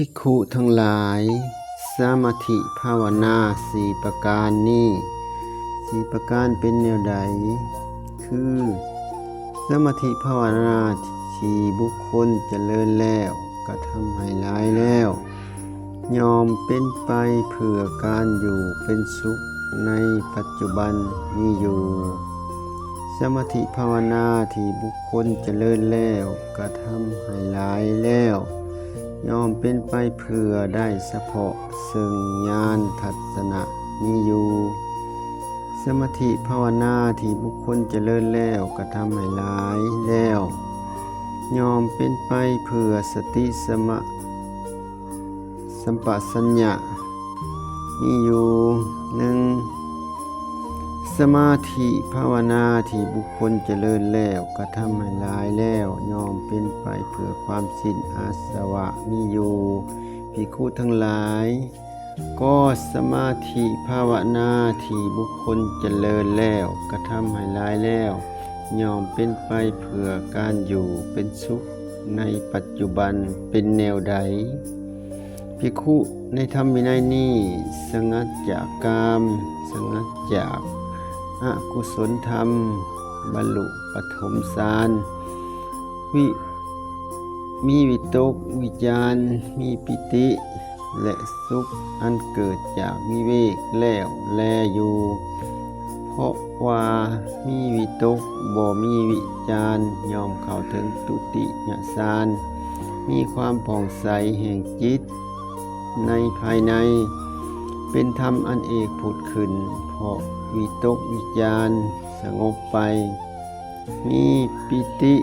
ພິກຂຸທັງຫຼາຍ, ສະມາທິພາວະນາສີ່ປະການນີ້ ສີ່ປະການເປັນແນວໃດ? ຄື ສະມາທິພາວະນາທີ່ບຸກຄົນຈະເລີນແລ້ວ ກະທຳໃຫ້ຫຼາຍແລ້ວ ຍ່ອມເປັນໄປເພື່ອການຢູ່ເປັນສຸກໃນປັດຈຸບັນມີຢູ່. ສະມາທິພາວະນາທີ່ບຸກຄົນຈະເລີນແລ້ວ ກະທຳໃຫ້ຫຼາຍແລ້ວ ຍ່ອມເປັນໄປເພື່ອໄດ້ສະເພາະເຊິ່ງຍານທັດສະນະມີຢູ່. ສະມາທິພາວະນາທີ່ບຸກຄົນຈະເລີນແລ້ວ ກະທຳໃຫ້ຫຼາຍແລ້ວ ຍ່ອມເປັນໄປເພື່ອສະຕິສະມະ ສຳປະສັນຍະມີຢູ່. ໜຶ່ງ ສະມາທິພາວະນາທີ່ບຸກຄົນຈະເລີນແລ້ວ ກະທຳໃຫ້ຫຼາຍແລ້ວ ຍ່ອມເປັນໄປເພື່ອຄວາມສິ້ນອາສະວະມີຢູ່. ພິກຂຸທັງຫຼາຍ, ກໍສະມາທິພາວະນາທີ່ບຸກຄົນຈະເລີນແລ້ວ ກະທຳໃຫ້ຫຼາຍແລ້ວ ຍ່ອມເປັນໄປເພື່ອການຢູ່ເປັນສຸກໃນປັດຈຸບັນເປັນແນວໃດ? ພິກຂຸ ໃນທຳວິໄນນີ້ ສະຫງັດຈາກກາມ, ສະຫງັດຈາກອະກຸສົນທຳ, ບັນລຸປະຖົມສານ, ວິ ມີວິຕົກວິຈານ, ມີປີຕິ ແລະ ສຸກອັນເກີດຈາກວິເວກແລ້ວແລຢູ່. ເພາະວ່າມີວິຕົກ ບໍ່ມີວິຈານ ຍ່ອມເຂົ້າເຖິງທຸຕິຍະສານ, ມີຄວາມຜ່ອງໃສແຫ່ງຈິດໃນພາຍໃນ ເປັນທຳອັນເອກຜຸດຂຶ້ນ ເພາະວິຕົກວິຈານສະຫງົບໄປ. ມີປີຕິ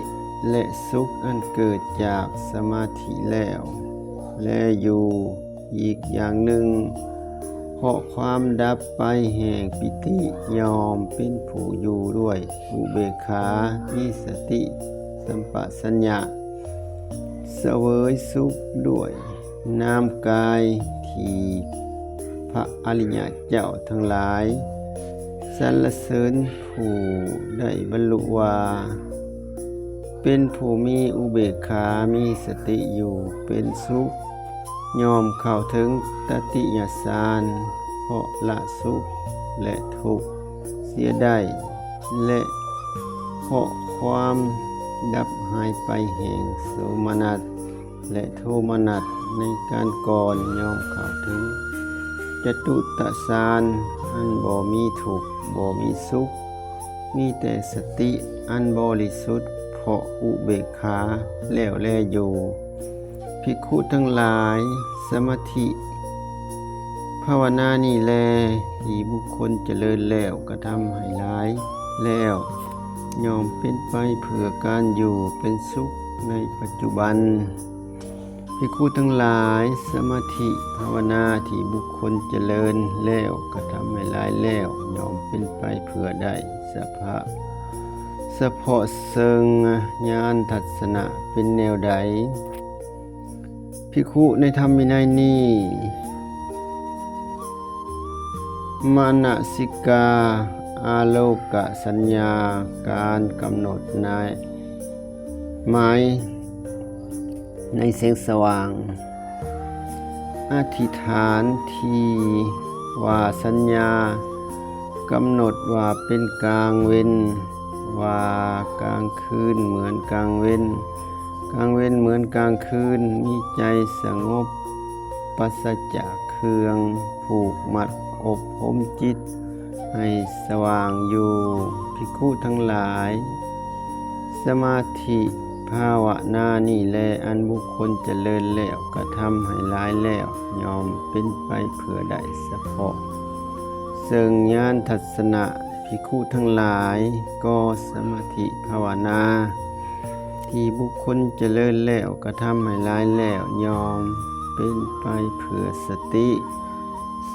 ແລະ ສຸກອັນເກີດຈາກສະມາທິແລ້ວແລຢູ່. ອີກຢ່າງໜຶ່ງ ເພາະຄວາມດັບໄປແຫ່ງປີຕິ ຍ່ອມເປັນຜູ້ຢູ່ດ້ວຍອຸເບກຂາ, ມີສະຕິສຳປະສັນຍະ, ສະເຫວີຍສຸກດ້ວຍນາມກາຍທີ່ພະອະລິຍະເຈົ້າທັງຫຼາຍສັນລະເສີນຜູ້ໄດ້ບັນລຸວ່າ ເປັນຜູ້ມີອຸເບກຂາ, ມີສະຕິຢູ່ເປັນສຸກ, ຍ່ອມເຂົ້າເຖິງຕະຕິຍະສານ ເພາະລະສຸກ ແລະ ທຸກເສຍໄດ້ ແລະ ເພາະຄວາມດັບຫາຍໄປແຫ່ງໂສມະນັດ ແລະ ໂທມະນັດໃນການກ່ອນ ຍ່ອມເຂົ້າເຖິງຈະຕຸຕະສານ ອັນບໍ່ມີທຸກ ບໍ່ມີສຸກ, ມີແຕ່ສະຕິອັນບໍລິສຸດ ເພາະອຸເບກຂາແລ້ວແລຢູ່. ພິກຂຸທັງຫຼາຍ, ສະມາທິພາວະນານີ້ແລ ທີ່ບຸກຄົນຈະເລີນແລ້ວ ກະທຳໃຫ້ຫຼາຍແລ້ວ ຍ່ອມເປັນໄປເພື່ອການຢູ່ເປັນສຸກໃນປັດຈຸບັນ. ພິກຂຸທັງຫຼາຍ, ສະມາທິພາວະນາທີ່ບຸກຄົນຈະເລີນແລ້ວ ກະທຳໃຫ້ຫຼາຍແລ້ວ ຍ່ອມເປັນໄປເພື່ອໄດ້ສະພາ ສະເພາະເຊິ່ງຍານທັດສະນະເປັນແນວໃດ? ພິກຂຸໃນທຳວິໄນນີ້ ມະນະສິກາອາໂລກະສັນຍາ ການກຳນົດນາຍ ໝາຍໃນແສງສະຫວ່າງ, ອະທິຖານທີ່ວ່າສັນຍາ ກຳນົດວ່າເປັນກາງເວັນ, ວ່າກາງຄືນເໝືອນກາງເວັນ, ກາງເວັນເໝືອນກາງຄືນ, ມີໃຈສະຫງົບ ປາສະຈາກເຄື່ອງຜູກມັດ, ອົບຮົມຈິດໃຫ້ສະຫວ່າງຢູ່. ພິກຂຸທັງຫຼາຍ, ສະມາທິພາວະນານີ້ແລ ອັນບຸກຄົນຈະເລີນແລ້ວ ກະທຳໃຫ້ຫຼາຍແລ້ວ ຍ່ອມເປັນໄປເພື່ອໄດ້ສະເພາະເຊິ່ງຍານທັດສະນະ. ພິກຂຸທັງຫຼາຍ, ກໍສະມາທິພາວະນາທີ່ບຸກຄົນຈະເລີນແລ້ວ ກະທຳໃຫ້ຫຼາຍແລ້ວ ຍ່ອມເປັນໄປເພື່ອສະຕິ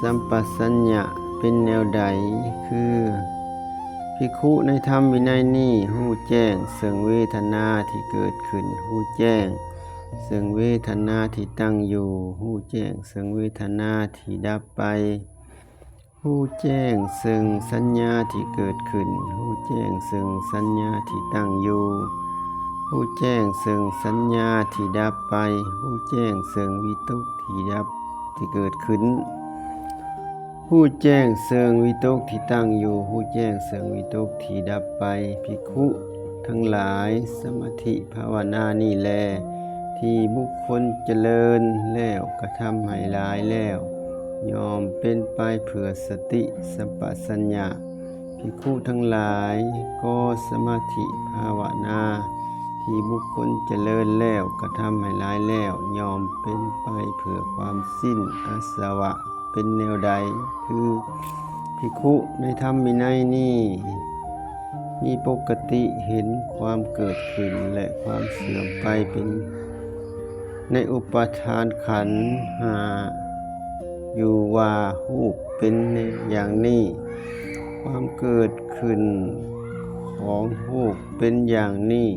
ສຳປະສັນຍະເປັນແນວໃດ? ຄື ພິກຂຸໃນທຳວິໄນນີ້ ຮູ້ແຈ້ງເຊິ່ງເວທະນາທີ່ເກີດຂຶ້ນ, ຮູ້ແຈ້ງເຊິ່ງເວທະນາທີ່ຕັ້ງຢູ່, ຮູ້ແຈ້ງເຊິ່ງເວທະນາທີ່ດັບໄປ, ຮູ້ແຈ້ງເຊິ່ງສັນຍາທີ່ເກີດຂຶ້ນ, ຮູ້ແຈ້ງເຊິ່ງສັນຍາທີ່ຕັ້ງຢູ່, ຮູ້ແຈ້ງເຊິ່ງສັນຍາທີ່ດັບໄປ, ຮູ້ແຈ້ງເຊິ່ງວິຕົກທີ່ດັບ ທີ່ເກີດຂຶ້ນ, ຮູ້ແຈ້ງເຊິ່ງວິຕົກທີ່ຕັ້ງຢູ່, ຮູ້ແຈ້ງເຊິ່ງວິຕົກທີ່ດັບໄປ. ພິກຂຸທັງຫຼາຍ, ສະມາທິພາວະນານີ້ແລ ທີ່ບຸກຄົນຈະເລີນແລ້ວກະທຳໃຫ້ຫຼາຍແລ້ວ ຍ່ອມເປັນໄປເພື່ອສະຕິສຳປະຊັນຍະ. ພິກຂຸທັງຫຼາຍ, ກໍສະມາທິພາວະນາທີ່ບຸກຄົນຈະເລີນແລ້ວກະທຳໃຫ້ຫຼາຍແລ້ວ ຍ່ອມເປັນໄປເພື່ອຄວາມສິ້ນອາສະວະ. ເປັນແນວໃດ? ຄືພິກຂຸໃນທຳວິໄນນີ້ ມີປົກກະຕິເຫັນຄວາມເກີດຂຶ້ນ ແລະ ຄວາມເສື່ອມໄປເປັນ ໃນອຸປາທານຂັນຫ້າຢູ່ວ່າ ຮູບເປັນຢ່າງນີ້, ຄວາມເກີດຂຶ້ນຂອງຮູບເປັນຢ່າງນີ້,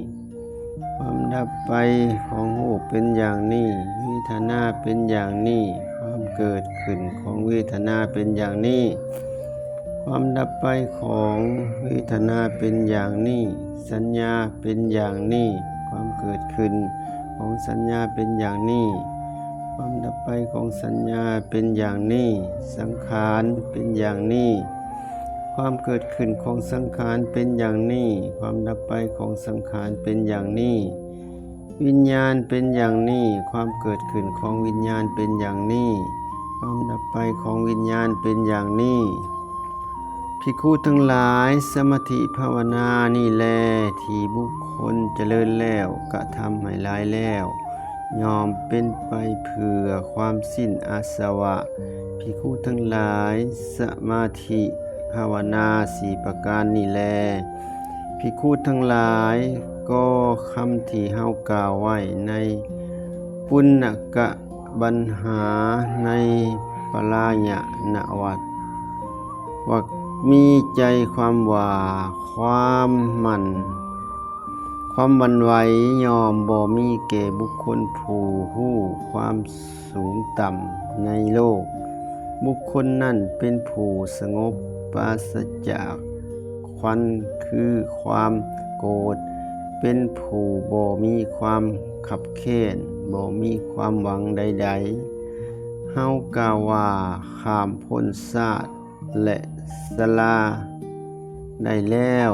ຄວາມດັບໄປຂອງຮູບເປັນຢ່າງນີ້, ເວທະນາເປັນຢ່າງນີ້, ຄວາມເກີດຂຶ້ນຂອງເວທະນາເປັນຢ່າງນີ້, ຄວາມດັບໄປຂອງເວທະນາເປັນຢ່າງນີ້, ສັນຍາເປັນຢ່າງນີ້, ຄວາມເກີດຂຶ້ນຂອງສັນຍາເປັນຢ່າງນີ້, ຄວາມດັບໄປຂອງສັນຍາເປັນຢ່າງນີ້, ສັງຂານເປັນຢ່າງນີ້, ຄວາມເກີດຂຶ້ນຂອງສັງຂານເປັນຢ່າງນີ້, ຄວາມດັບໄປຂອງສັງຂານເປັນຢ່າງນີ້, ວິນຍານເປັນຢ່າງນີ້, ຄວາມເກີດຂຶ້ນຂອງວິນຍານເປັນຢ່າງນີ້, ຄວາມດັບໄປຂອງວິນຍານເປັນຢ່າງນີ້. ພິກຂຸທັງຫຼາຍ, ສະມາທິພາວະນານີ້ແລ ທີ່ບຸກຄົນຈະເລີນແລ້ວກະທຳໃຫ້ຫຼາຍແລ້ວ ຍ່ອມເປັນໄປເພື່ອຄວາມສິ້ນອາສະວະ. ພິກຂຸທັງຫຼາຍ, ສະມາທິພາວະນາສີ່ປະການນີ້ແລ ພິກຂຸທັງຫຼາຍ, ກໍຄຳທີ່ເຮົາກ່າວໄວ້ໃນປຸນນະກະບັນຫາ ໃນປະລາຍະນະວັດ ວ່າມີໃຈຄວາມວ່າ ຄວາມໝັ້ນ ຄວາມຫວັ່ນໄຫວ ຍ່ອມບໍ່ມີແກ່ບຸກຄົນຜູ້ຮູ້ຄວາມສູງຕ່ຳໃນໂລກ. ບຸກຄົນນັ້ນເປັນຜູ້ສະຫງົບ ປາສະຈາກຂວັນ ຄືຄວາມໂກດ, ເປັນຜູ້ບໍ່ມີຄວາມຄັບແຄ້ນ, ບໍ່ມີຄວາມຫວັງໃດໆ. ເຮົາກ່າວວ່າ ຂ້າມພົ້ນຊາດ ແລະ ຊະລາໄດ້ແລ້ວ.